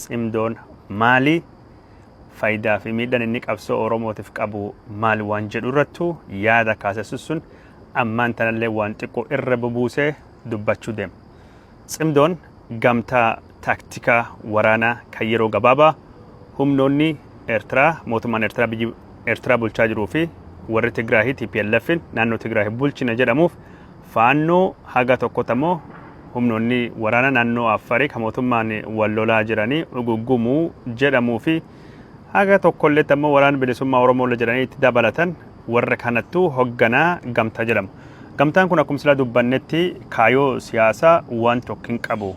Tsimdoon maali? Faayidaa fi miidhaan inni qabsoo Oromootiif qabu maali waan jedhu irrattu yaada kaase sun ammaan tanallee waan xiqqoo irra bubuusee dubbachuu deema. Tsimdoon gamtaa taaktikaa waraanaa kan yeroo gabaabaa humnoonni Eertiraa, mootummaan Eertiraa biyyi Eertiraa bulchaa jiruu fi warri Tigraahii TPLF'n naannoo Tigraahii bulchina jedhamuuf Faannoo haga tokkotti ammoo humnoonni waraana naannoo Affarii kan mootummaan wal lolaa jiranii Uguggumuu jedhamuu fi haga tokkolleetti ammoo waraana bilisummaa Oromoolle jedhanii itti dabalatan warra kanattuu hogganaa gamtaa jedhamu. Gamtaan kun akkuma silaa dubbannetti kaayoo siyaasaa waan tokko hin qabu.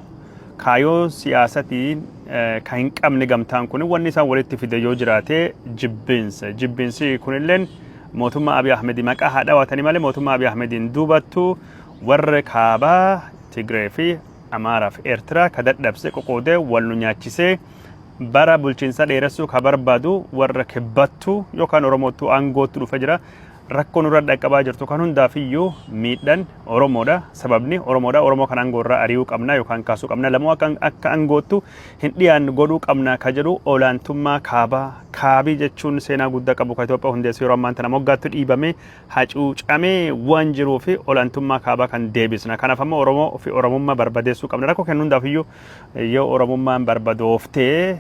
Kaayoo siyaasatiin kan hin qabne gamtaan kun wanni isaan walitti fide yoo jiraate jibbiinsa. Jibbiinsi kunilleen mootummaa Abiy Ahmed maqaa haa dhawatanii malee mootummaa Abiy Ahmediin duubattu warra kaabaa Tigree fi Amaaraa fi Eertiraa ka dadhabse, qoqoodee wal nu nyaachisee bara bulchiinsa dheeressuu ka barbaadu warra kibbattu yookaan Oromoottu aangoottu dhufe jira. Rakkoo nurra dhaqqabaa jirtu kan hundaaf iyyuu miidhan Oromoodha. Sababni Oromoodha. Oromoo kan aangoo irraa ari'uu qabna yookaan kaasuu qabna. Lamuu akka aangoottu hin dhiyaannu godhuu qabna ka jedhu olaantummaa kaabaa. Kaabii jechuun seenaa guddaa qabu ka Itoophiyaa hundeessu yeroo ammaan tana moggaattu dhiibamee hacuucamee waan jiruu fi olaantummaa kaabaa kan deebisna. Kanaaf ammoo Oromoo fi Oromummaa barbadeessuu qabna. Rakkoo kennu hundaaf iyyuu yoo Oromummaan barbadooftee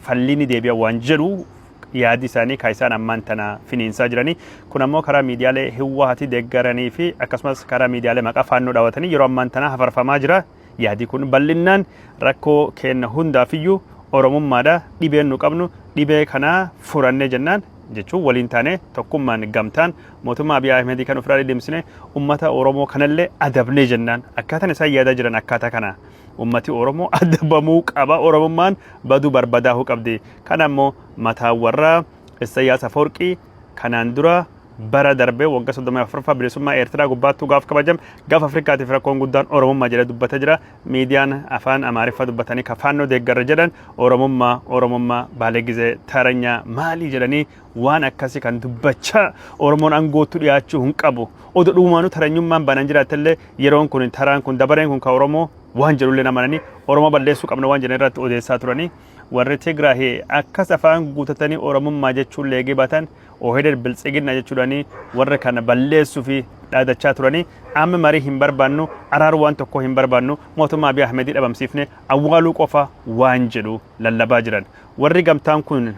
falli ni deebi'a waan jedhu yaadi isaanii ka isaan ammaan tana finiinsaa jiranii. Kun ammoo karaa miidiyaalee Hiwwaati deeggaranii fi akkasumas karaa miidiyaalee maqaa Faannoo dhaawatanii yeroo ammaan tana hafarfamaa jira. Yaadi kun bal'innaan rakkoo keenna hundaafiyyuu Oromummaadha. Dhibeen nu qabnu dhibee kana furannee jennaan jechuun waliin taanee tokkummaan gamtaan mootummaa Abiy Ahmedii kan ofirraa dhidhimsine ummata Oromoo kanallee adabnee jennaan akkaataan isaan yaadaa jiran akkaataa kana. Ummati Oromoo adabamuu qaba. Oromummaan baduu barbadaahuu qabdi. Kana ammoo mataan warraa Isayyaas Afawarqii kanaan dura bara darbee waggaa 34ffaa bilisummaa Eertiraa gubbaattuu gaaf kabajame gaaf Afrikaatiif rakkoon guddaan Oromummaa jedhee dubbata jira. Miidiyaan afaan Amaariffaa dubbatanii ka Faannoo deeggarra jedhan Oromummaa, Oromummaa, Baalee Taranyaa maalii jedhanii waan akkasii kan dubbachaa Oromoon aangoottu dhiyaachuu hin qabu. Odoo dhugumaanuu taranyummaan banan jiraatellee yeroon kun taraan kun dabareen kun ka Oromoo waan jedhullee amananii Oromoo balleessuu qabna waan jedhan irratti odeessaa turanii. Warri Tigraahii akkas afaan guutatanii Oromummaa jechuun leegii batan Oheded Biltsiginna jechuudhanii warra kana balleessuu fi dhaadachaa turanii amma marii hin barbaannu, araaruu waan tokkoo hin barbaannu, mootummaa Abiy Ahmedii dhabamsiifne awwaaluu qofa waan jedhu lallabaa jiran. Warri gamtaan kun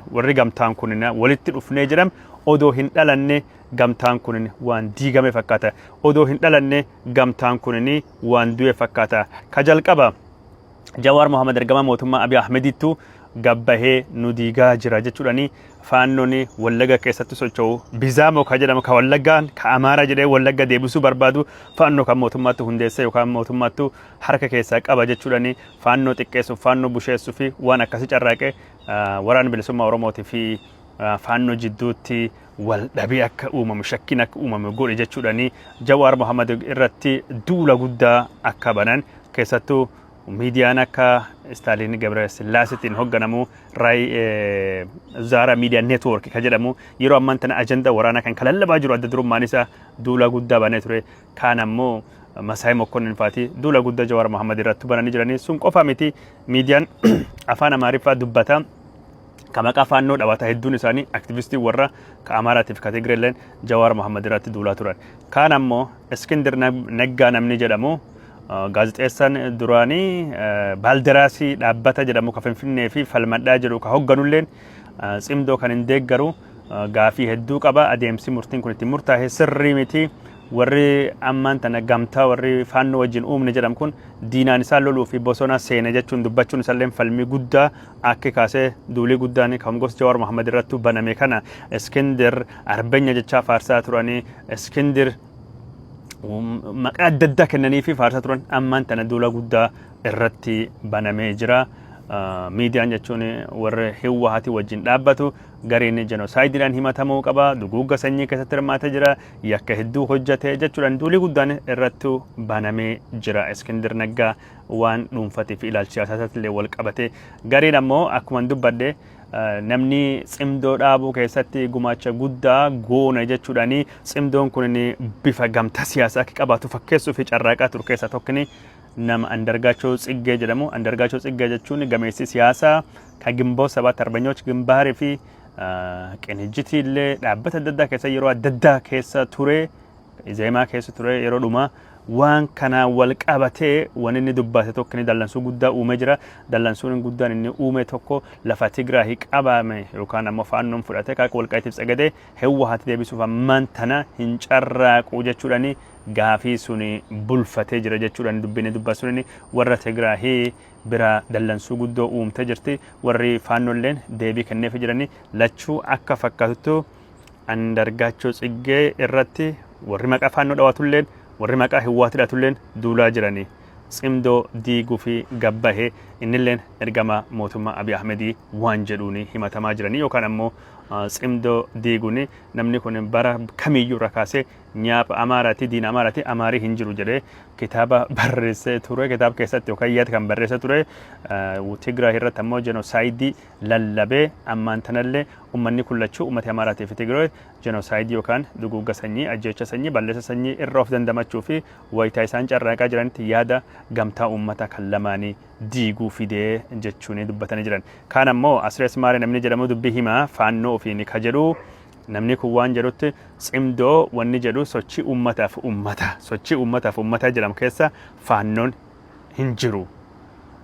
walitti dhufnee jedham odoo hin dhalanne gamtaan kun waan diigame fakkaata. Odoo hin dhalanne gamtaan kun waan du'e fakkaata. Ka jalqaba Jawaar Mohaammed ergamaa mootummaa Abiy Ahmedittu gabbahee nu diigaa jira jechuudhani Faannoon Wallagga keessatti socho'u Bizaamoo ka jedhamu ka Wallaggaan ka Amaaraa jedhee Wallagga deebisuu barbaadu Faannoo kan mootummaatti hundeesse yookaan mootummaattu harka keessaa qaba jechuudhani Faannoo xiqqeessuuf, Faannoo busheessuu fi waan akkasii carraaqee waraana bilisummaa Oromootii fi Faannoo jidduutti wal dhabee akka uumamu, shakkiin akka uumamu godhe jechuudhani Jawaar Mohaammed irratti duula guddaa akka banan, keessattuu miidiyaan akka Istaaliin Gabre Sillaasiitiin hoogganamu Raay Zaaraa Miidiyaa Neetwoork kan jedhamu yeroo ammaan tana ajandaa waraanaa kan kalallabaa jiru adda durummaan isaa duula guddaa banee ture. Kaan ammoo Masaayii Mokkonnin faati duula guddaa Jawaar Mohaammed irratti bananii jiranii. Sun qofa miti, miidiyaan afaan Amaariffaa dubbata. Ka maqaa Faannoo dhawata hedduun isaanii aktivistii warra ka Amaaraatiif ka Tigireelleen Jawaar Mohaammed irratti duulaa turan. Kaan ammoo Iskindir Naggaa namni jedhamu, gaazexeessaan duraanii Baalderaasii dhaabbata jedhamu ka Finfinnee fi falmadhaa jedhu ka hoogganulleen Tsimdoo kan hin deeggaru, gaafii hedduu qaba. Adeemsi murtiin kun itti murtaa'e sirrii miti. Warri ammaan tana gamtaa warri Faannoo wajjin uumne jedhamu kun diinaan isaa loluu fi bosona seene jechuun dubbachuun isallee falmii guddaa akka kaasee duulii guddaan kan gosa Jawaar Mohaammed irratti baname kana Iskindir Arbenya jechaa faarsaa turanii, Iskindir maqaa adda addaa kennanii fi faarsaa turan ammaan tana duula guddaa irratti banamee jira. Miidiyaan jechuun warra Hiwwaati wajjin dhaabbatu gariin jenosaayidiidhaan himatamuu qaba, duguugga sanyii keessatti hirmaatee jira, yakka hedduu hojjate jechuudhaan duulii guddaan irratti banamee jira. Iskindir Naggaa waan dhuunfatee fi ilaalcha siyaasaatti illee wal qabate. Gariin ammoo akkuma dubbadhe namni Tsimdoo dhaabuu keessatti gumaacha guddaa goone jechuudhaani Tsimdoon kun bifa gamtaa siyaasaa akka qabaatu fakkeessuu fi carraaqaa ture keessaa tokkini Nama Andargaachoo Tsiggee jedhamu. Andargaachoo Tsiggee jechuun gameessi siyaasaa ka Ginboot Sabaat Arbanyooch Gimbaarii fi Qinijjitii illee dhaabbata adda addaa keessa yeroo adda addaa keessa ture, Izeemaa keessa ture yeroo dhumaa. Waan kanaan wal qabatee wanni inni dubbate tokko inni dallansuu guddaa uumee jira. Dallansuun guddaan inni uume tokko lafa Tigraahii qabame yookaan ammoo Faannoon fudhate kaaka Walqaayitiif Tsagadee Hewwahaatti deebisuuf ammaan tana hin carraaqu jechuudhaan gaafii suni bulfatee jira jechuudhaan dubbiin dubbatu suni warra Tigraahii bira dallansuu guddoo uumtee jirti. Warri Faannoolleen deebii kenneefi jirani. Lachuu akka fakkaatuttu Andargaachoo Tsiggee irratti warri maqaa Faannoo dhawatulleen warri maqaa Hiwwaati hidhatulleen duulaa jirani. Tsimdoo diiguu fi gabbahe innilleen ergama mootummaa Abiy Ahmedii waan jedhuun himatamaa jiranii yookaan ammoo Tsimdoo diiguun namni kun bara kamiyyuu irra kaasee nyaapha Amaaraati, diina Amaaraati, Amaarii hin jiru jedhee kitaaba barreessee ture. Kitaaba keessatti yookaan yaada kan barreessee ture Tigraay irratti ammoo jenosaayidii lallabee ammaan tanallee ummanni kun lachuu, ummati Amaaraatii fi Tigraay, jenosaayidii yookaan duguugga sanyii, ajjeecha sanyii, balleessa sanyii irra of dandamachuu fi wayitaa isaan carraaqaa jiranitti yaada gamtaa uummata kan lamaanii diiguu fidee jechuun dubbatanii jiran. Kaan ammoo Asrees Maaree namni jedhamu dubbii himaa Faannoo ofiin ka jedhu, namni kun waan jedhutti Tsimdoo wanni jedhu sochii uummataaf uummata, sochii uummataaf uummataa jedhamu keessa Faannoon hin jiru.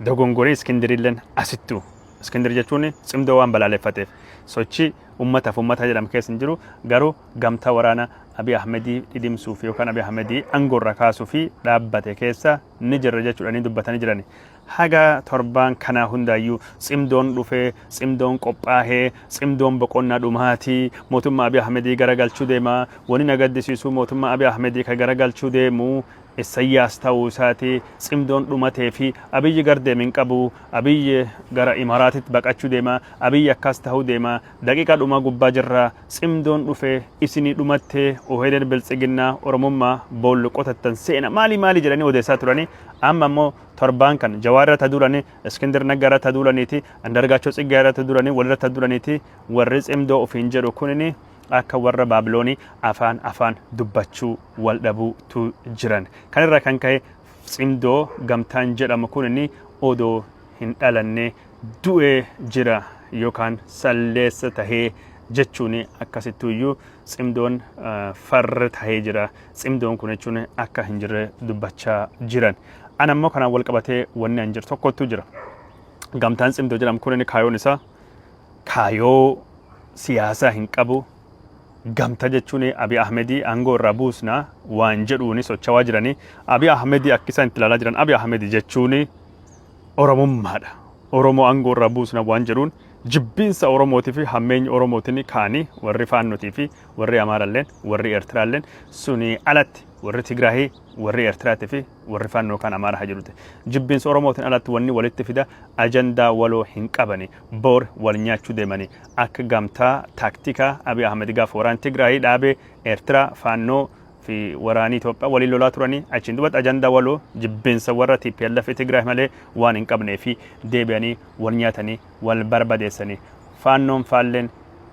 Dogongorii Iskindirilleen asittu. Iskindir jechuun Tsimdoo waan balaaleffateef sochii uummataaf uummataa jedhamu keessa hin jiru, garuu gamtaa waraana Abiy Ahmedii dhidhimsuuf yookaan Abiy Ahmedii aangoorra kaasuu fi dhaabbate keessa ni jirra jechuudhaan dubbatanii jiran. Haga torbaan kanaa hundaayyuu Tsimdoon dhufee, Tsimdoon qophaahee, Tsimdoon boqonnaa dhumaatii mootummaa Abiy Ahmedii garagalchuu deema. Wani na gaddisiisu mootummaa Abiy Ahmedii ka garagalchuu deemu Isayyaas ta'uu isaati. Tsimdoon dhumatee fi Abiyyi gar deeme hin qabu. Abiyyi gara Imaraatitti baqachuu deema. Abiyyi akkas ta'uu deema. Daqiiqaa dhumaa gubbaa jirra. Tsimdoon dhufee isinii dhumattee, Oheedeen Biltsiginnaa Oromummaa boollu qotattan seena maali maali jedhanii odeessaa turanii. Amma immoo torbaan kan Jawaar irratti duulanii, Iskindir Naggaa irratti duulaniiti, Andargaachoo Tsiggee irratti duulanii, walirratti duulaniiti, warri Tsimdoo ofiin jedhu kunini akka warra Baabiloonii afaan afaan dubbachuu wal dhabuutu jiran. Kanirraa kan ka'e Tsimdoo gamtaan jedhamu kunini odoo hin dhalanne du'ee jira yookaan salleessa tahee jechuun akkasittuuyyuu Tsimdoon farra tahee jira. Tsimdoon kun jechuun akka hin jirre dubbachaa jiran. Ana immoo kanaan wal qabatee wanni an jiru tokkotu jira. Gamtaan Tsimdoo jedhamu kun kaayoon isaa kaayoo siyaasaa hin qabu. Gamta jechuun Abiy Ahmedii aangoo irraa buusna waan jedhuun socho'aa jiranii. Abiy Ahmedii akka isaan itti ilaalaa jiran, Abiy Ahmedii jechuun Oromummaadha. Oromoo aangoo irraa buusna waan jedhuun jibbiinsa Oromootii fi hammeenya Oromootiin ka'anii warri Faannotii fi warri Amaaralleen warri Eertiraalleen suni alatti warri Tigraahii, warri Eertiraatii fi warri Faannoo kan Amaaraa haa jedhuti. Jibbiinsa Oromootiin alatti wanni walitti fida ajandaa waloo hin qabani. Boor wal nyaachuu deemani. Akka gamtaa taaktikaa Abiy Ahmed gaafa waraan Tigraahii dhaabee Eertiraa, Faannoo fi waraanii Itoophiyaa waliin lolaa turanii, achiin duubatti ajandaa waloo jibbiinsa warra TPLF fi Tigraay malee waan hin qabnee fi deebi'anii wal nyaatanii wal barbadeessanii. Faannoon faalleen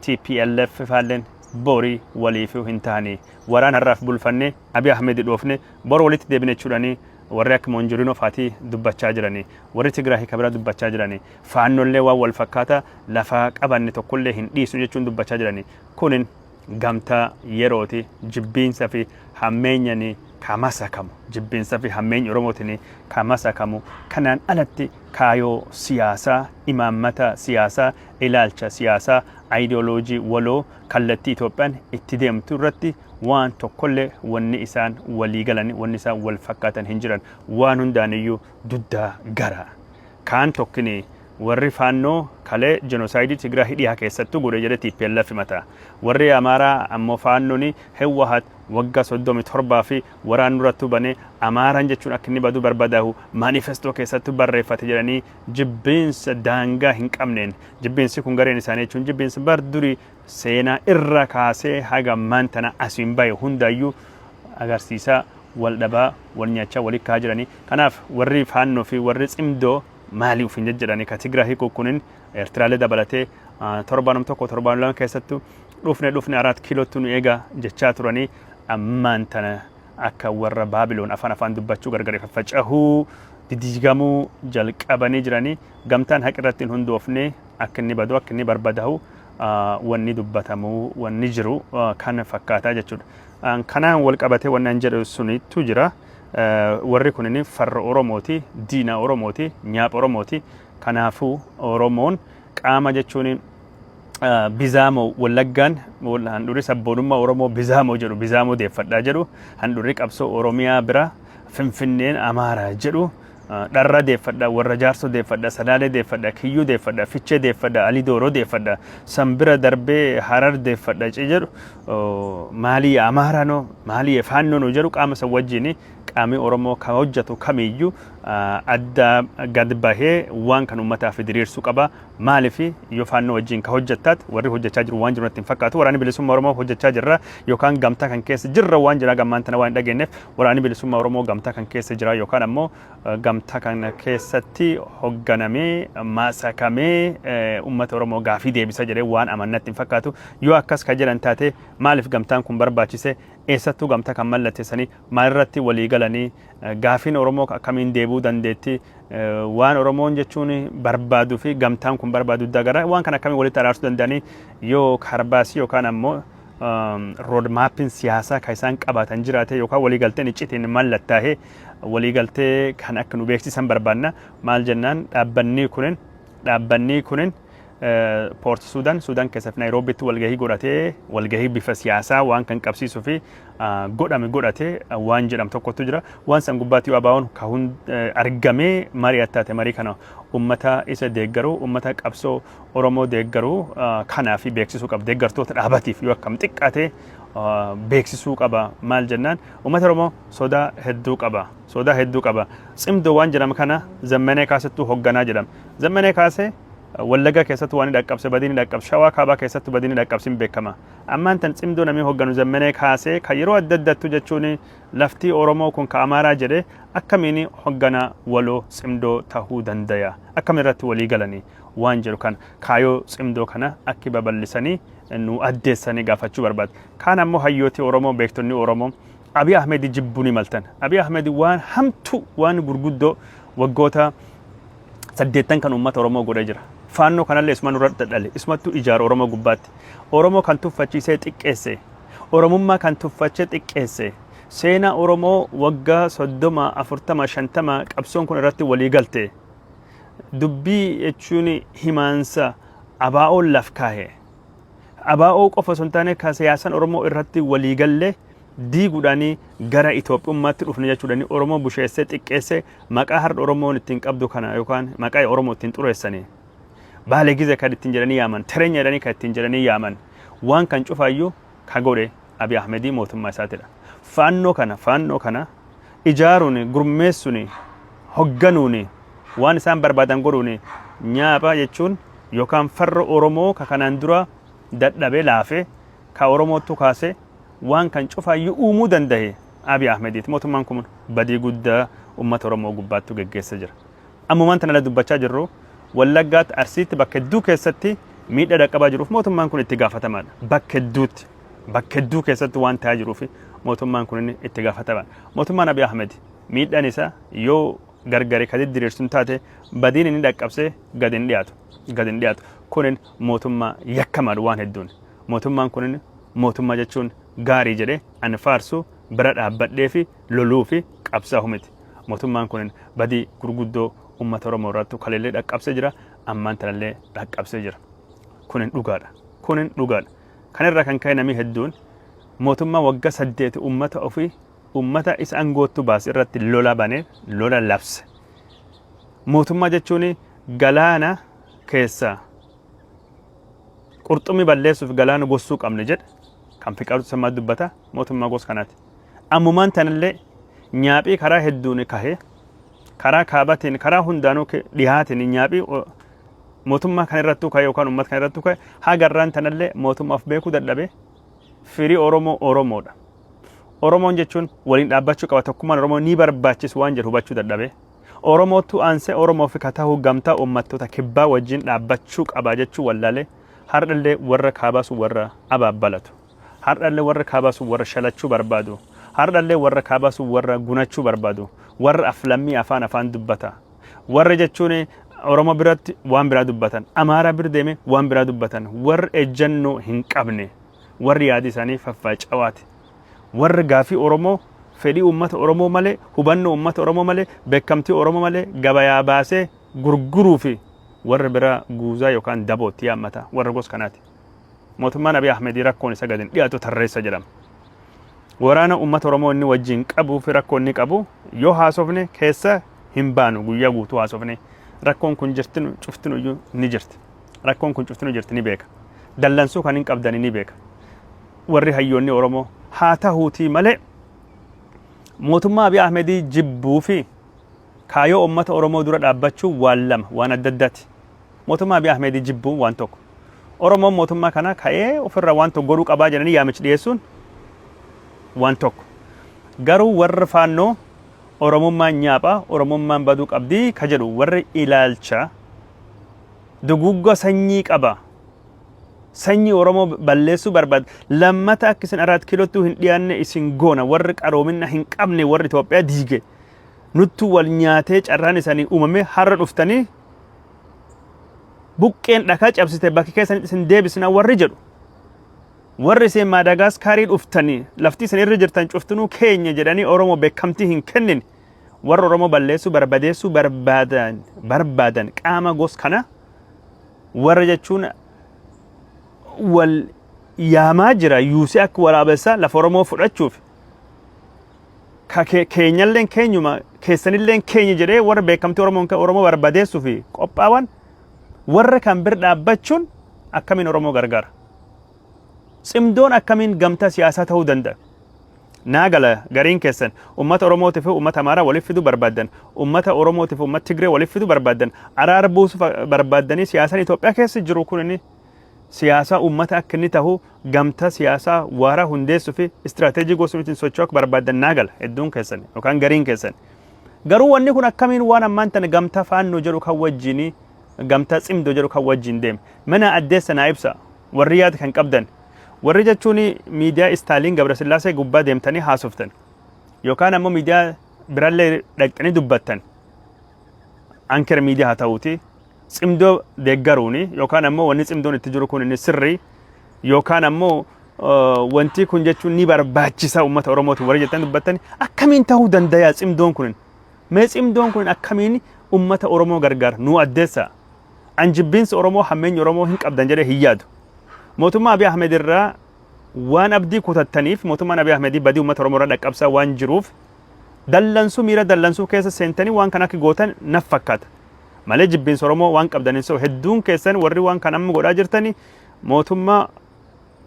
TPLF faalleen borii waliifuu hin tahanii. Waraan har'aaf bulfannee Abiy Ahmed dhoofne bor walitti deebine jechuudhanii warri akka Moonjuriinoo faatii dubbachaa jiranii. Warri Tigraay kabira dubbachaa jiranii. Faannollee waan wal fakkaataa lafaa qabanne tokkollee hin dhiisnu jechuun dubbachaa jiranii. Kunin gamtaa yerooti, jibbiinsa fi hammeenyani ka masakamu, jibbiinsa fi hammeenyi Oromootiin ka masakamu. Kanaan alatti kaayoo siyaasaa, imaammata siyaasaa, ilaalcha siyaasaa, ayidiyooloojii waloo kallattii Itoophiyaan itti deemtu irratti waan tokkollee wanni isaan walii galan, wanni isaan wal fakkaatan hin jiran. Waan hundaaniyyuu duddaa gara kaan tokkini. Warri Faannoo kalee jenosaayidii Tigraay dhihaa keessattuu godhe jedhe TPLF himata. Warri Amaaraa ammoo Faannooni Hewwahat waggaa 37 fi waraan nurrattuu bane, Amaaraan jechuun akka inni badu barbadaahu maanifestoo keessattuu barreeffate jedhanii jibbiinsa daangaa hin qabneen, jibbiinsi kun gareen isaanii jechuun jibbiinsa bar durii seenaa irra kaasee haga ammaan tana asiin bahe hundaayyuu agarsiisaa wal dhabaa wal nyaachaa walii kahaa jiranii. Kanaaf warri Faannoo fi warri Tsimdoo maali ufiin jejjedhanii ka Tigraahii kukkunin Eertiraalee dabalatee torbaanum tokko torbaan lama keessattuu dhufne dhufne Araat Kiilootti nu eega jechaa turanii, ammaan tana akka warra Baabiloon afaan afaan dubbachuu gargar faffacahuu didiigamuu jalqabanii jiranii. Gamtaan haqa irratti hin hundoofne akka inni badu, akka inni barbadahu wanni dubbatamu wanni jiru kana fakkaataa jechuudha. Kanaan wal qabatee wanni an jedhu sunitu jira. Warri kunin farra Oromooti, diina Oromooti, nyaapha Oromooti. Kanaafuu Oromoon qaama jechuun Bizaamoo Wallaggaan handhuurri sabboonummaa Oromoo Bizaamoo jedhu, Bizaamoo deeffadhaa jedhu, handhuurri qabsoo Oromiyaa bira Finfinneen Amaaraa jedhu, Dharra deeffadha, Warra Jaarsoo deeffadha, Salaalee deeffadha, Kiyyuu deeffadha, Fichee deeffadha, Alii Dooroo deeffadha, san bira darbee Harar deeffadha jedhu, maalii Amaaraa noo, maalii Faannoo noo jedhu, qaama san wajjin qaamni Oromoo kan hojjetu kamiyyuu adda gad bahee waan kan uummataaf diriirsuu qaba. Maaliif yoo Faannoo wajjin ka hojjettaat warri hojjechaa jiru waan jiru natti hin fakkaatu. Waraanni Bilisummaa Oromoo hojjechaa jirra yookaan gamtaa kan keessa jirra waan jira gammaan tana waan hin dhageenyeef, Waraanni Bilisummaa Oromoo gamtaa kan keessa jira yookaan ammoo gamtaa kana keessatti hogganamee maasakamee uummata Oromoo gaafii deebisa jedhee waan amannatti hin fakkaatu. Yoo akkas ka jedhan taate, maaliif gamtaan kun barbaachise? Eessattuu gamtaa kan mallatteessanii? Maalirratti walii galanii? Gaafiin Oromoo akkamiin deebi'uu dandeetti? Waan Oromoon jechuun barbaaduu fi gamtaan kun barbaadu gara waan kana akkamiin walitti araarsuu danda'anii? Yoo karbaasii yookaan ammoo road mapping siyaasaa kan isaan qabaatan jiraate yookaan waliigalteen iccitiin mallattaa'ee waliigaltee kan akka nu beeksisan barbaanna. Maal jennaan, dhaabbanni kunin Port Sudan, Sudan keessatti Naayiroobitti walgahii godhatee, walgahii bifa siyaasaa waan kan qabsiisuu fi godhame godhate waan jedhamu tokkotu jira. Waan san gubbaatti yoo ABO'n ka argamee mari'attaate, marii kana ummata isa deeggaru, ummata qabsoo Oromoo deeggaru kanaa fi beeksisuu qaba. Deeggartoota dhaabatiif yoo akkam xiqqaate beeksisuu qaba. Maal jennaan, ummata Oromoo sodaa hedduu qaba. Sodaa hedduu qaba. Tsimdoo waan jedhama kana Zammanee Kaasettuu hogganaa jedhama. Zammanee Kaasee Wallaggaa keessatti waan dhaqqabse, badii ni dhaqqabse, Shawaa Kaabaa keessatti badii ni dhaqqabse beekama. Ammaan tan Tsimdoo namni hogganu Zammanee Kaasee kan yeroo adda addattu jechuun laftii Oromoo kun ka Amaaraa jedhe akkamiin hoggana waloo Tsimdoo tahuu dandaya? Akkamiin irratti walii galanii? Waan jedhu kana, kaayoo Tsimdoo kana akki babal'isanii nu addeessanii gaafachuu barbaada. Kaan ammoo hayyooti Oromoo, beektonni Oromoo Abiy Ahmed jibbuu ni maltan. Abiy Ahmed waan hamtuu, waan gurguddoo waggoota 80 kan uummata Oromoo godhee jira. Faannoo kanallee isuma nurra dhale, isumattuu ijaaru Oromoo gubbaatti. Oromoo kan tuffachiisee xiqqeesse, Oromummaa kan tuffachee xiqqeesse, seenaa Oromoo waggaa 30, 40, 50 qabsoon kun irratti walii galte. Dubbii jechuun himaansa ABO'n laf kaahe. ABO qofa osoo hin taane kan siyaasaan Oromoo irratti walii galle diiguudhaan gara Itoophiyummaatti dhufne jechuudhaan Oromoo busheessee xiqqeessee maqaa har'a Oromoon ittiin qabdu kana yookaan maqaa Oromoo ittiin xureessanii, Baalee gize kan ittiin jedhanii yaaman, tereenya jedhanii kan ittiin jedhanii yaaman, waan kan cufaayyuu ka godhe Abiy Ahmedii mootummaa isaatidha. Faannoo kana ijaaruun, gurmeessuun, hogganuun, waan isaan barbaadan godhuun nyaapha jechuun yookaan farra Oromoo ka kanaan dura dadhabee laafee ka Oromootu kaasee waan kan cufaayyuu uumuu danda'e Abiy Ahmediiti. Mootummaan kun badii guddaa uummata Oromoo gubbaatti geggeessa jira. Ammumaan tana dubbachaa jirru Wallaggaatti, Arsiitti, bakka hedduu keessatti miidhaa dhaqqabaa jiruuf mootummaan kun itti gaafatamaadha. Bakka hedduutti, bakka hedduu keessatti waan ta'aa jiruuf mootummaan kun itti gaafatamaadha. Mootummaan Abiy Ahmed miidhaan isaa yoo gargare ka didiriirsu hin taate, badiin inni dhaqqabsee gad hin dhiyaatu. Gad hin dhiyaatu. Kunin mootummaa yakkamaadha waan hedduun. Mootummaan kunin mootummaa jechuun gaarii jedhee ani faarsu bira dhaabbadhee fi loluu fi qabsaa'u miti. Mootummaan kunin badii gurguddoo uummata Oromoo irratti kaleellee dhaqqabsee jira, ammaan tanallee dhaqqabsee jira. Kunin dhugaadha. Kunin dhugaadha. Kanarraa kan ka'e namni hedduun mootummaa waggaa 8 uummata ofii, uummata isa aangoottu baase irratti lola banee lola labse. Mootummaa jechuun galaana keessa qurxummii balleessuuf galaana gossuu qabne jedhe kan Fiqaaduu Tasammaa dubbata, mootummaa gosa kanaati. Ammumaan tanallee nyaaphii karaa hedduun kahee, karaa kaabatiin, karaa hundaanuu dhihaatiin nyaaphii mootummaa kan irrattuu ka'e yookaan uummata kan irrattuu ka'e hagarraan tanallee mootummaa of beekuu dadhabe. Firii Oromoo Oromoodha. Oromoon jechuun waliin dhaabbachuu qaba, tokkummaan Oromoo ni barbaachisu waan jedhu hubachuu dadhabe. Oromootu aansee Oromoof ka ta'u gamtaa uummattoota kibbaa wajjin dhaabbachuu qaba jechuu wallaalee har'allee warra kaabaa sun warra abaabbalatu. Har'allee warra kaabaa sun warra shalachuu barbaadu. Hardhallee warra kaabaa sun warra gunachuu barbaadu, warra aflammii afaan afaan dubbata. Warra jechuun Oromoo biratti waan biraa dubbatan, Amaaraa bira deeme waan biraa dubbatan, warra ejjannoo hin qabne, warri yaadi isaanii faffacawaati. Warra gaafii Oromoo fedhii uummata Oromoo malee, hubannoo uummata Oromoo malee, beekamtii Oromoo malee gabayaa baasee gurguruu fi warra biraa guuzaa yookaan dabootti yaammata warra gosa kanaati. Mootummaan Abiy Ahmedii rakkoon isa gadi hin dhiyaatu tarreessa jedhama. Waraana uummata Oromoo inni wajjin qabuu fi rakkoo inni qabu yoo haasofne keessa hin baanu, guyyaa guutuu haasofne rakkoon kun jirtinu cuftinuyyuu ni jirti. Rakkoon kun cuftinu jirti ni beeka. Dallansuu kan hin qabdani ni beeka. Warri hayyoonni Oromoo haa tahuutii malee mootummaa Abiy Ahmedii jibbuu fi kaayoo uummata Oromoo dura dhaabbachuu waan lama, waan adda addaati. Mootummaa Abiy Ahmedii jibbuun waan tokko. Oromoon mootummaa kana ka'ee ofirraa waan tokko godhuu qabaa jedhanii yaamicha dhiyeessuun waan tokko. Garuu warri faannoo Oromummaan nyaapha, Oromummaan baduu qabdii ka jedhu warri ilaalcha dugugga sanyii qaba. Sanyii Oromoo balleessuu barbaada. Lammata akka isin Araat Kiilottuu hin dhiyaanne isin goona, warri qaroominna hin qabne, warri Itoophiyaa diige. Nuttu wal nyaatee carraan isaanii uumame har'a dhuftanii buqqeen dhakaa cabsite bakki keessanitti isin deebisna warri jedhu. Warri isin Maadaagaaskaarii dhuftanii lafti isin irra jirtan cuftinuu keenya jedhanii Oromoo beekamtii hin kennin, warra Oromoo balleessuu barbadeessuu barbaadan qaama gos kana warra jechuun wal yaamaa jira yuusee akka waraabessaa lafa Oromoo fudhachuuf ka keenyalleen keenyuma keessanilleen keenya jedhee warra beekamtii Oromoon Oromoo barbadeessuu fi qophaawan warra kan bira dhaabbachuun akkamiin Oromoo gargaara? Cimdoon akkamiin gamtaa siyaasaa ta'uu danda'a? Naa gala, gariin keessan uummata Oromootii fi uummata Amaaraa waliif fiduu barbaaddan, uummata Oromootii fi uummata Tigree waliif fiduu barbaaddan, araara buusuu barbaaddanii. Siyaasaan Itoophiyaa keessa jiru kun inni siyaasaa uummata akka inni ta'u gamtaa siyaasaa waaraa hundeessuu fi istiraateejii gosa ittiin socho'uu akka barbaaddan naa gala hedduun keessan yookaan gariin keessan. Garuu wanni kun akkamiin waan ammaan tana gamtaa faannoo jedhu kan wajjin, gamtaa cimdoo jedhu kan wajjin deeme? Mana addeessa naa ibsa warri yaada kan qabdan. Warri jechuun miidiyaa Istaaliin Gabrasillaasee gubbaa deemtanii haasoftan yookaan ammoo miidiyaa birallee dhaqxanii dubbattan, Anker Miidiyaa haa ta'uuti, cimdoo deeggaruuni yookaan ammoo wanni cimdoon itti jiru kun inni sirrii yookaan ammoo wanti kun jechuun ni barbaachisa uummata Oromooti warri jettan dubbattan akkamiin ta'uu danda'a cimdoon kun? Mee cimdoon kun akkamiin uummata Oromoo gargaara nuu addeessa. An jibbiinsa Oromoo, hammeenya Oromoo hin qabdan jedhee hin yaadu. Mootummaa Abiy Ahmed irraa waan abdii kutattaniif, mootummaan Abiy Ahmed badii uummata Oromoo irraa dhaqqabsaa waan jiruuf dallansuu, miira dallansuu keessa seentanii waan kana akka gootan naf fakkaata. Malee jibbiinsa Oromoo waan qabdan hin so'u. Hedduun keessan warri waan kana amma godhaa jirtanii mootummaa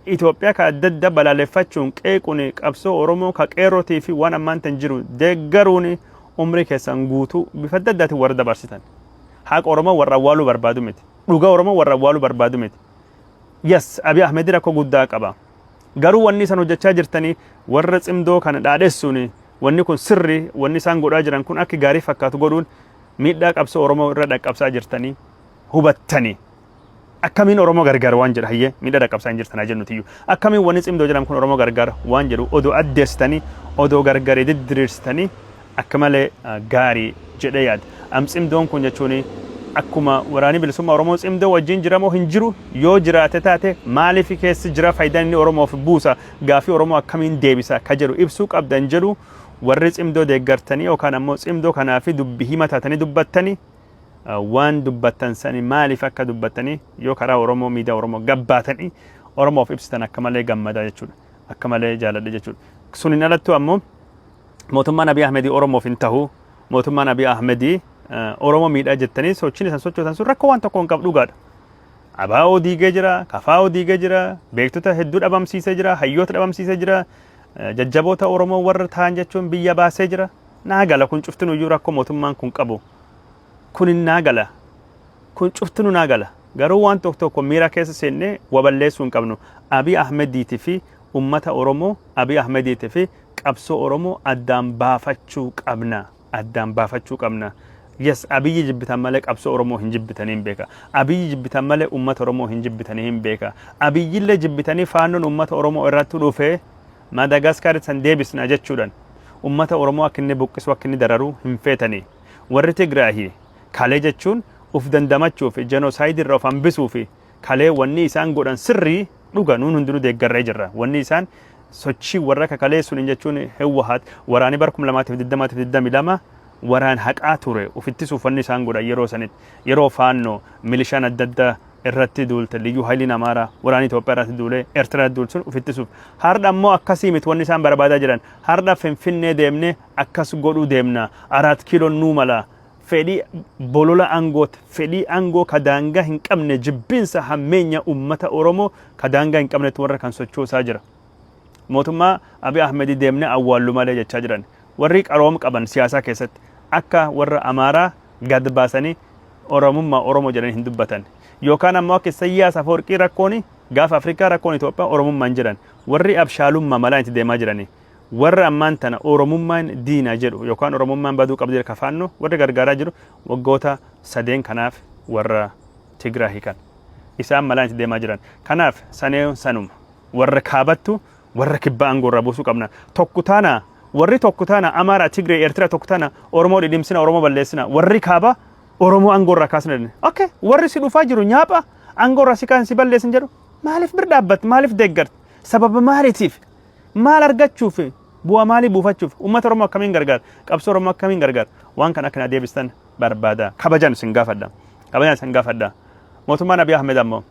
Itoophiyaa ka adda addaa balaaleffachuun, qeequun, qabsoo Oromoo ka qeerrotii fi waan ammaan tan jiru deeggaruun umrii keessan guutuu bifa adda addaatiin warra dabarsitan. Haqa Oromoo warra awwaaluu barbaadu miti. Dhugaa Oromoo warra awwaaluu barbaadu miti. Yes, Abiy Ahmed rakkoo guddaa qaba. Garuu wanni isaan hojjechaa jirtanii warra cimdoo kana dhaadhessuun, wanni kun sirri, wanni isaan godhaa jiran kun akka gaarii fakkaatu godhuun miidhaa qabsoo Oromoo irra dhaqqabsaa jirtanii hubattanii. Akkamiin Oromoo gargaara waan jedhu, hayyee miidhaa dhaqqabsaa hin jirtan haa jennutiyyuu. Akkamiin wanni cimdoo jedhamu kun Oromoo gargaara waan jedhu odoo addeessitanii, odoo gargaree diddiriirsitanii akka malee gaarii jedhee yaada. Am cimdoon kun jechuun akkuma waraanni bilisummaa Oromoo cimdoo wajjin jira moo hin jiru? Yoo jiraate taate maaliif keessi jira, faayidaan inni Oromoof buusa, gaafii Oromoo akkamiin deebisa ka jedhu ibsuu qabdan jedhu. Warri cimdoo deeggartanii yookaan ammoo cimdoo kanaa fi dubbi hima taatanii dubbattanii, waan dubbattan sani maaliif akka dubbattanii yoo karaa Oromoo, miidiyaa Oromoo gabbaatanii Oromoof ibsitan akka malee gammadaa jechuudha. Akka malee jaaladha jechuudha. Suniin alattuu ammoo mootummaan Abiy Ahmedii Oromoof hin tahu. Mootummaan Abiy Ahmedii Oromoo miidhaa jettanii sochiin isan sochootan sun rakkoo waan tokko hin qabu, dhugaadha. Abaa'oo diigee jira, Kafaa'oo diigee jira, beektota hedduu dhabamsiisee jira, hayyoota dhabamsiisee jira, jajjaboota Oromoo warra ta'an jechuun biyya baasee jira. Naa gala kun cuftinuyyuu rakkoo mootummaan kun qabu. Kun naa gala. Kun cuftinu naa gala. Garuu waan tokko tokko miira keessa seennee waballeessuu hin qabnu. Abiy Ahmediitii fi uummata Oromoo, Abiy Ahmediitii fi qabsoo Oromoo addaan baafachuu qabna. Addaan baafachuu qabna. Yes, Abiyyi jibbitan malee qabsoo Oromoo hin jibbitanii hin beeka. Abiyyi jibbitan malee uummata Oromoo hin jibbitanii hin beeka. Abiyyillee jibbitanii faannoon uummata Oromoo irratti dhufe Maadaagaaskaaritti san deebisna jechuudhaan ummata Oromoo akka inni buqqisu, akka inni dararu hin feetanii. Warri Tigraahi kalee jechuun uf dandamachuu fi jenosaayidii irraa of hambisuu fi kalee wanni isaan godhan sirrii dhuga, nuun hundinuu deeggarree jirra. Wanni isaan sochii warra akka kalee sun jechuun Hewwahaat waraanii bara 2020 22 waraan haqaa ture, uf ittisuuf wanni isaan godhan yeroo sanitti, yeroo Faannoo milishaan adda addaa irratti duulte, Liyyuu Hayiliin Amaaraa waraanii Itoophiyaa irratti duulee Eertiraa irratti duulchuun uf ittisuuf. Har'a ammoo akkasii miti wanni isaan barbaadaa jiran. Har'a Finfinnee deemnee akkas godhuu deemna. Araat Kiiloon nuu mala. Fedhii bolola aangooti. Fedhii aangoo ka daangaa hin qabne, jibbiinsa hammeenya uummata Oromoo ka daangaa hin qabnetti warra kan sochoosaa jira. Mootummaa Abiy Ahmed deemnee awwaallu malee jechaa jiran. Warri qaroom qaban siyaasaa keessatti akka warra Amaaraa gad baasanii Oromummaa Oromoo jedhanii hin dubbatan. Yookaan ammoo akka Isayyaas Afawarqii rakkoon gaafa Afrikaa, rakkoon Itoophiyaa Oromummaan jedhan. Warri abshaalummaa malaan itti deemaa jirani. Warra ammaan tana Oromummaan diina jedhu yookaan Oromummaan baduu qabdi ka Faannoo warri gargaaraa jiru waggoota sadeen kanaaf warra Tigraahi kan. Isaan malaan itti deemaa jiran. Kanaaf sanee sanuma. Warra kaabattu warra kibbaa aangoo irraa buusuu qabna. Tokko taana, warri tokko taana, Amaaraa, Tigree, Eertiraa tokko taana, Oromoo dhidhimsina, Oromoo balleessina. Warri kaabaa Oromoo aangoo irraa kaasna jedhani. Okay, warri si dhufaa jiru nyaapha aangoo irraa si kaasan, si balleessin jedhu, maaliif bir dhaabbatte? Maaliif deeggarte? Sababa maaliitiif? Maal argachuuf? Bu'aa maalii buufachuuf? Uummata Oromoo akkamiin gargaara? Qabsoo Oromoo akkamiin gargaara? Waan kana akkana deebistan barbaada. Kabajaan isin gaafadha. Kabajaan isin gaafadha. Mootummaan Abiy Ahmed ammoo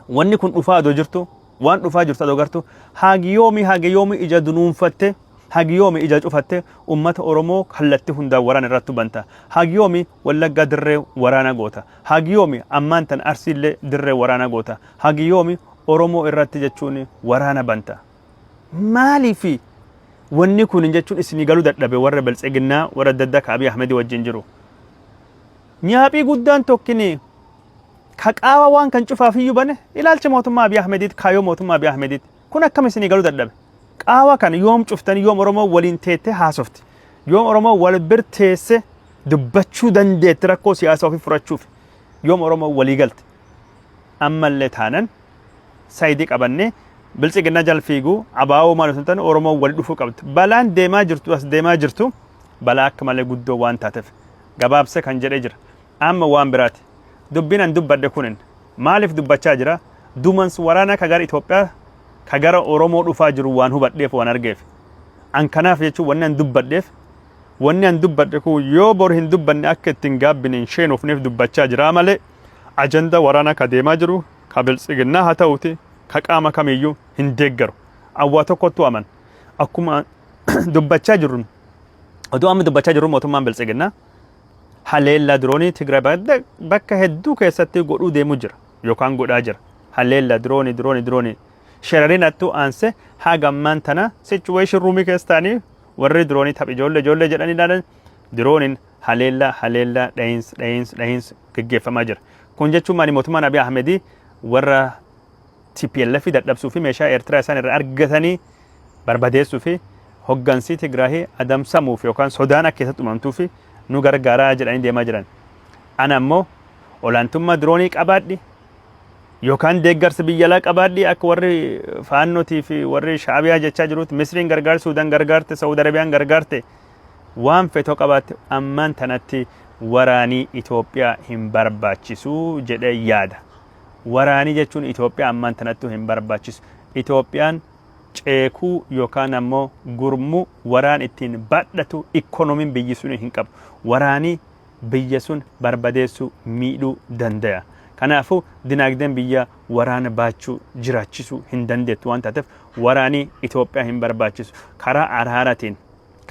wanni kun dhufaa adoo jirtu, waan dhufaa jirtu adoo gartu, haagi yoomii ija dunuunfatte, haagi yoomii ija cufatte ummata Oromoo kallattii hundaan waraana irratti banta? Haagi yoomii Wallaggaa dirree waraana goota? Haagi yoomii ammaan tan Arsiillee dirree waraana goota? Haagi yoomii Oromoo irratti jechuun waraana banta? Maaliifi wanni kun jechuun isinii galuu dadhabe, warra Biltsiginnaa, warra adda addaa ka Abiy Ahmedii wajjin jiru? Nyaaphii guddaan tokkini ka qaawa waan kan cufaaf iyyuu bane ilaalcha mootummaa Abiy Ahmediiti, kaayoo mootummaa Abiy Ahmediiti. Kun akkam isinii galuu dadhabe? Qaawa kana yoom cuftanii, yoom Oromoo waliin teettee haasofti? Yoom Oromoo wal bir teesse dubbachuu dandeetti rakkoo siyaasaa ofii furachuuf? Yoom Oromoo walii galte? Ammallee taanan sayidii qabannee Biltsiginnaa jal fiiguu abaa'oo maal osoo hin taane Oromoo wal dhufuu qabdi. Balaan deemaa jirtu, as deemaa jirtu balaa akka malee guddoo waan taateef gabaabsee kan jedhee jira. Amma waan biraati. Dubbiin an dubbadhe kunin maaliif dubbachaa jira? Dumans waraanaa ka gara Itoophiyaa, ka gara Oromoo dhufaa jiru waan hubadheef, waan argeef. An kanaaf jechuun wanni an dubbadheef, wanni an dubbadhe kun yoo bor hin dubbanne akka ittiin gaabbine hin sheenofneef dubbachaa jira malee ajanda waraanaa ka deemaa jiru ka Biltsiginnaa haa ta'uti ka qaama kamiyyuu hin deeggaru. Awwaa tokkottu aman. Akkuma dubbachaa jirru, oduu amma dubbachaa jirru, mootummaan Biltsiginnaa haleellaa diroonii Tigraay bakka hedduu keessatti godhuu deemu jira yookaan godhaa jira. Haleellaa diroonii diroonii diroonii sherarinattu aanse haga ammaan tana situation roomii keessa ta'anii warri diroonii taph ijoollee ijoollee jedhanii ilaalan, dirooniin haleellaa haleellaa dhahiinsi dhahiinsi dhahiinsi gaggeeffamaa jira. Kun jechuun maali? Mootummaan Abiy Ahmedii warra TPLF dadhabsuu fi meeshaa Eertiraa isaan irraa argatanii barbadeessuu fi hoggansii Tigraahii adamsamuuf yookaan sodaan akka keessatti uumamtuu fi nu gargaaraa jedhanii deemaa jiran. Ana ammoo olaantummaa diroonii qabaadhi yookaan deeggarsa biyya alaa qabaadhi, akka warri Faannootii fi warri Shaabiyaa jechaa jirutti, Misriin gargaarte, Suudaan gargaarte, Saawud Arabiyaan gargaarte, waan fetoo qabaatte, ammaan tanatti waraanii Itoophiyaa hin barbaachisu jedhee yaada. Waraanii jechuun Itoophiyaa ammaan tanattuu hin barbaachisu. Itoophiyaan ceekuu yookaan ammoo gurmuu waraan ittiin badhatu ikkonomiin biyyi sun hin qabu. Waraanii biyya sun barbadeessuu, miidhuu danda'a. Kanaafuu dinaagdeen biyya waraana baachuu jiraachisuu hin dandeettu waan taateef waraanii Itoophiyaa hin barbaachisu. Karaa araaraatiin,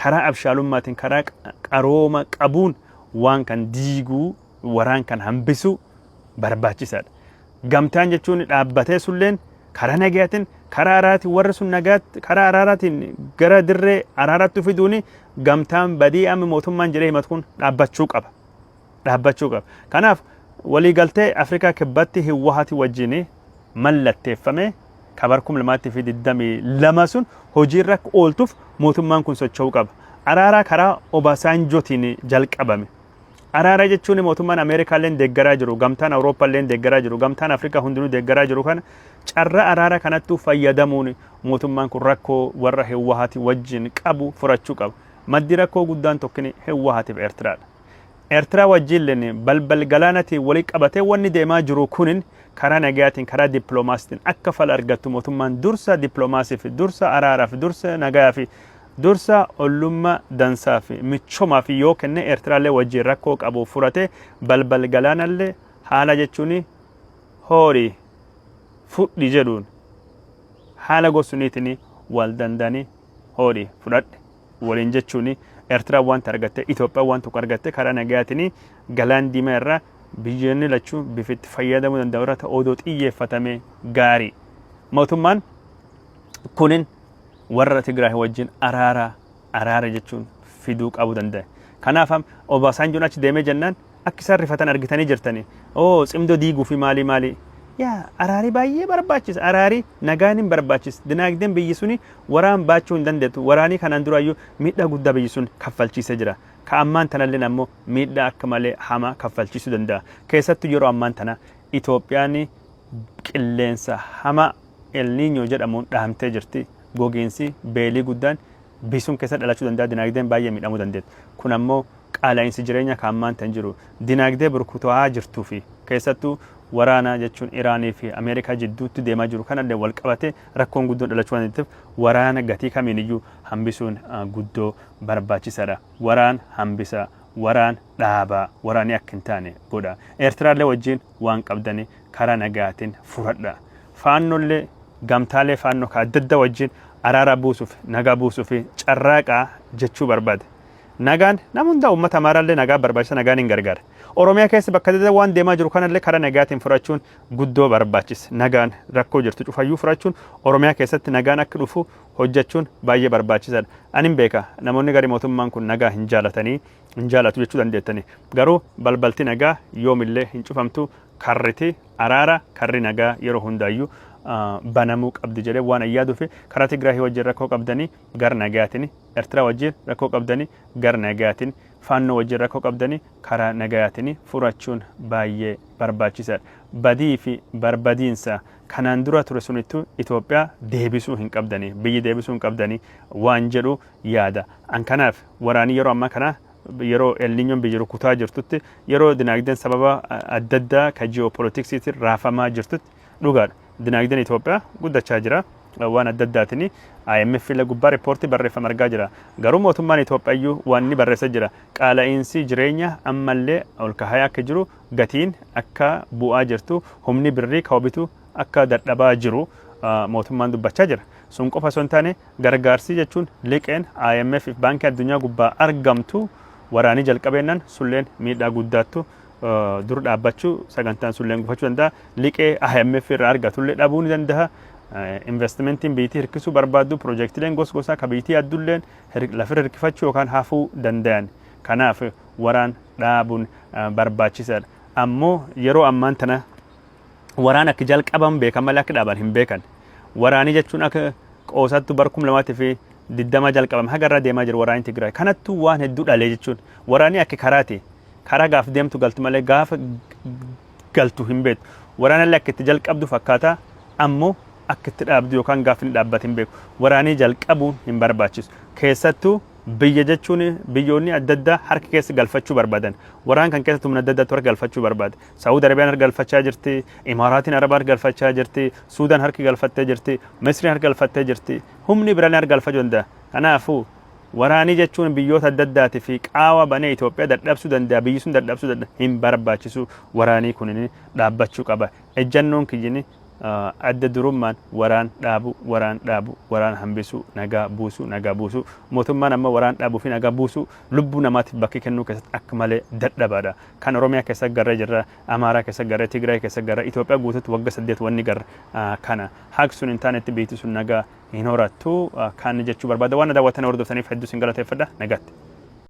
karaa abshaalummaatiin, karaa qarooma qabuun waan kan diiguu, waraan kan hambisuu barbaachisaadha. Gamtaan jechuun dhaabbatee sulleen karaa nagayaatiin, karaa araaraatiin, warri sun nagaatti karaa araaraatiin gara dirree araaraatti fiduuni gamtaan badii amma mootummaan jedhee himatu kun dhaabbachuu qaba. Dhaabbachuu qaba. Kanaaf waliigaltee Afrikaa Kibbatti Hiwwaahati wajjin mallatteeffame kabar 2022 sun hojiirra akka ooltuuf mootummaan kun socho'uu qaba. Araaraa karaa Obasanjootiin jalqabame. Araara jechuun mootummaan Ameerikaalleen deeggaraa jiru, gamtaan Awurooppaalleen deeggaraa jiru, gamtaan Afrikaa hundinuu deeggaraa jiru kana carraa araara kanattuu fayyadamuun mootummaan kun rakkoo warra Hewwahaati wajjin qabu furachuu qaba. Maddi rakkoo guddaan tokkini Hewwahaatiif Eertiraadha. Eertiraa wajjiilleen balbal galaanatiin wali qabatee wanni deemaa jiru kunin karaa nagayaatiin, karaa dippiloomaasiitiin akka fala argattu mootummaan dursa dippiloomaasiif, dursa araaraaf, dursa nagayaa fi dursa ollummaa dansaa fi michoomaaf yoo kenne, Eertiraallee wajjin rakkoo qabu furate, balbal galaanallee haala jechuun horii fudhi jedhuun haala gosuniitiin wal danda'anii horii fudhadhe waliin jechuun, Eertiraan wanta argatte, Itoophiyaan waan tokko argatte, karaa nagayaatiin galaan diimaa irraa biyyoonni lachuu bifa itti fayyadamuu danda'u irratti odoo xiyyeeffatame gaarii. Mootummaan kunin warra Tigraay wajjin araara araara jechuun fiduu qabu danda'e. Kanaaf Obaasanjoon achi deemee jennaan akka isaan rifatan argitanii jirtanii. Oo, tsimdoo diiguu fi maalii maalii. Yaa, araarii baay'ee barbaachisa. Araarii nagaan hin barbaachisa. Dinaagdeen biyyi suni waraan baachuu hin dandeettu. Waraanii kanaan duraayyuu miidhaa guddaa biyyi sun kaffalchiisee jira. Ka ammaan tanallee ammoo miidhaa akka malee hamaa kaffalchiisuu danda'a. Keessattuu yeroo ammaan tana Itoophiyaan qilleensa hamaa El Niño jedhamuun dhahamtee jirti. Gogiinsi, beelii guddaan biyyi sun keessa dhalachuu danda'a. Dinaagdeen baay'ee miidhamuu dandeetti. Kun ammoo qaala'iinsi jireenya ka ammaan tan jiru dinaagdee burkutaa'aa jirtuu fi keessattuu waraana jechuun Iraanii fi Ameerikaa jidduutti deemaa jiru kanallee wal qabatee rakkoon guddoon dhalachuu waan danda'eef, waraana gatii kamiiniyyuu hambisuun guddoo barbaachisaadha. Waraan hambisa, waraan dhaabaa, waraanni akka hin taane godha. Eertiraallee wajjin waan qabdani karaa nagaatiin furadha. Faannollee, gamtaalee faannoo ka adda addaa wajjin araara buusuuf, nagaa buusuuf carraaqaa jechuu barbaade. Nagaan nama hundaa, uummata Amaaraallee nagaa barbaachisa, nagaan hin gargaara. Oromiyaa keessa bakka adda addaa waan deemaa jiru kanallee karaa nagaatiin furachuun guddoo barbaachisa. Nagaan rakkoo jirtu cufayyuu furachuun, Oromiyaa keessatti nagaan akka dhufu hojjechuun baay'ee barbaachisaadha. Ani hin beeka, namoonni gari mootummaan kun nagaa hin jaalatanii, hin jaalatu jechuu dandeettani. Garuu balbalti nagaa yoomillee hin cufamtu, karriti araara, karri nagaa yeroo hundaayyuu banamuu qabdi jedhee waan yaaduu fi karaa Tigraahii wajjin rakkoo qabdanii gara nagaatiin, Eertiraa wajjin rakkoo qabdanii gara nagaatiin, Faannoo wajjin rakkoo qabdanii karaa nagayaatiin furachuun baay'ee barbaachisaadha. Badii fi barbadiinsa kanaan dura ture sunittuu Itoophiyaa deebisuu hin qabdanii, biyyi deebisuu hin qabdanii waan jedhu yaada. An kanaaf waraanii yeroo ammaa kana, yeroo El Niñoon biyya rukutaa jirtutti, yeroo dinaagdeen sababa adda addaa ka ji'oopolitiksiitiin raafamaa jirtutti, dhugaadha. Dinaagdeen Itoophiyaa guddachaa jira. Waan adda addaatiin IMF illee gubbaa riippoortii barreeffama argaa jira. Garuu mootummaan Itoophiyaa iyyuu waan inni barreessaa jira. Qaala'iinsi jireenya ammallee ol kahaa akka jiru, gatiin akka bu'aa jirtu, humni birrii ka bitu akka dadhabaa jiru mootummaan dubbachaa jira. Sun qofa osoo hin taane, gargaarsi jechuun liqeen IMF fi Baankii Addunyaa gubbaa argamtu waraanii jalqabeennan sulleen miidhaa guddaattu dur dhaabbachuu, sagantaan sulleen gufachuu danda'a. Liqee IMF irraa argatullee dhabuu ni danda'a. Investimentiin biyyattii hirkisuu barbaaddu, piroojeektileen gos gosaa ka biyyattii addulleen lafirra hirkifachuu yookaan hafuu danda'an. Kanaaf waraan dhaabuun barbaachisaadha. Ammoo yeroo ammaan tana waraan akka jalqaban beekan malee akka dhaaban hin beekan. Waraanii jechuun akka qoosattu bar 2020 jalqabame haga irra deemaa jiru waraanni Tigraay. Kanattuu waan hedduu dhalee jechuun waraanni akka karaati. Karaa gaaf deemtu galtu malee gaafa galtu hin beektu. Waraanallee akka itti jalqabdu fakkaata, ammoo akka itti dhaabdu yookaan gaafa inni dhaabbate hin beeku. Waraanii jalqabuun hin barbaachisu. Keessattuu biyya jechuun biyyoonni adda addaa harka keessa galfachuu barbaadan. Waraan kan keessatti humna adda addaatu harka galfachuu barbaada. Saawud Arabiyaan harka galfachaa jirti, Imaaraatiin Arabaa harka galfachaa jirti, Suudaan harka galfattee jirti, Misriin harka galfattee jirti. Humni biraan harka galfachuu danda'a. Kanaafuu waraanii jechuun biyyoota adda addaatii fi qaawa banee Itoophiyaa dadhabsuu danda'a, biyyi sun dadhabsuu danda'a. Hin barbaachisu, waraanii kun dhaabbachuu qaba. Ejjannoon kiyyini adda durummaan waraan dhaabu, waraan dhaabu, waraan hambisuu, nagaa buusuu, nagaa buusuu. Mootummaan amma waraan dhaabuu fi nagaa buusuu, lubbuu namaatiif bakki kennuu keessatti akka malee dadhabaadha. Kan Oromiyaa keessa garree jirra, Amaaraa keessa garree, Tigraay keessa garree, Itoophiyaa guutuutti wagga 8 wanni garra kana. Haaq sun hin taanetti biyyi sun nagaa hin horattu kan jechuu barbaada. Waan na daawwatanii hordoftaniif hedduu sin galateeffadha. Nagaatti.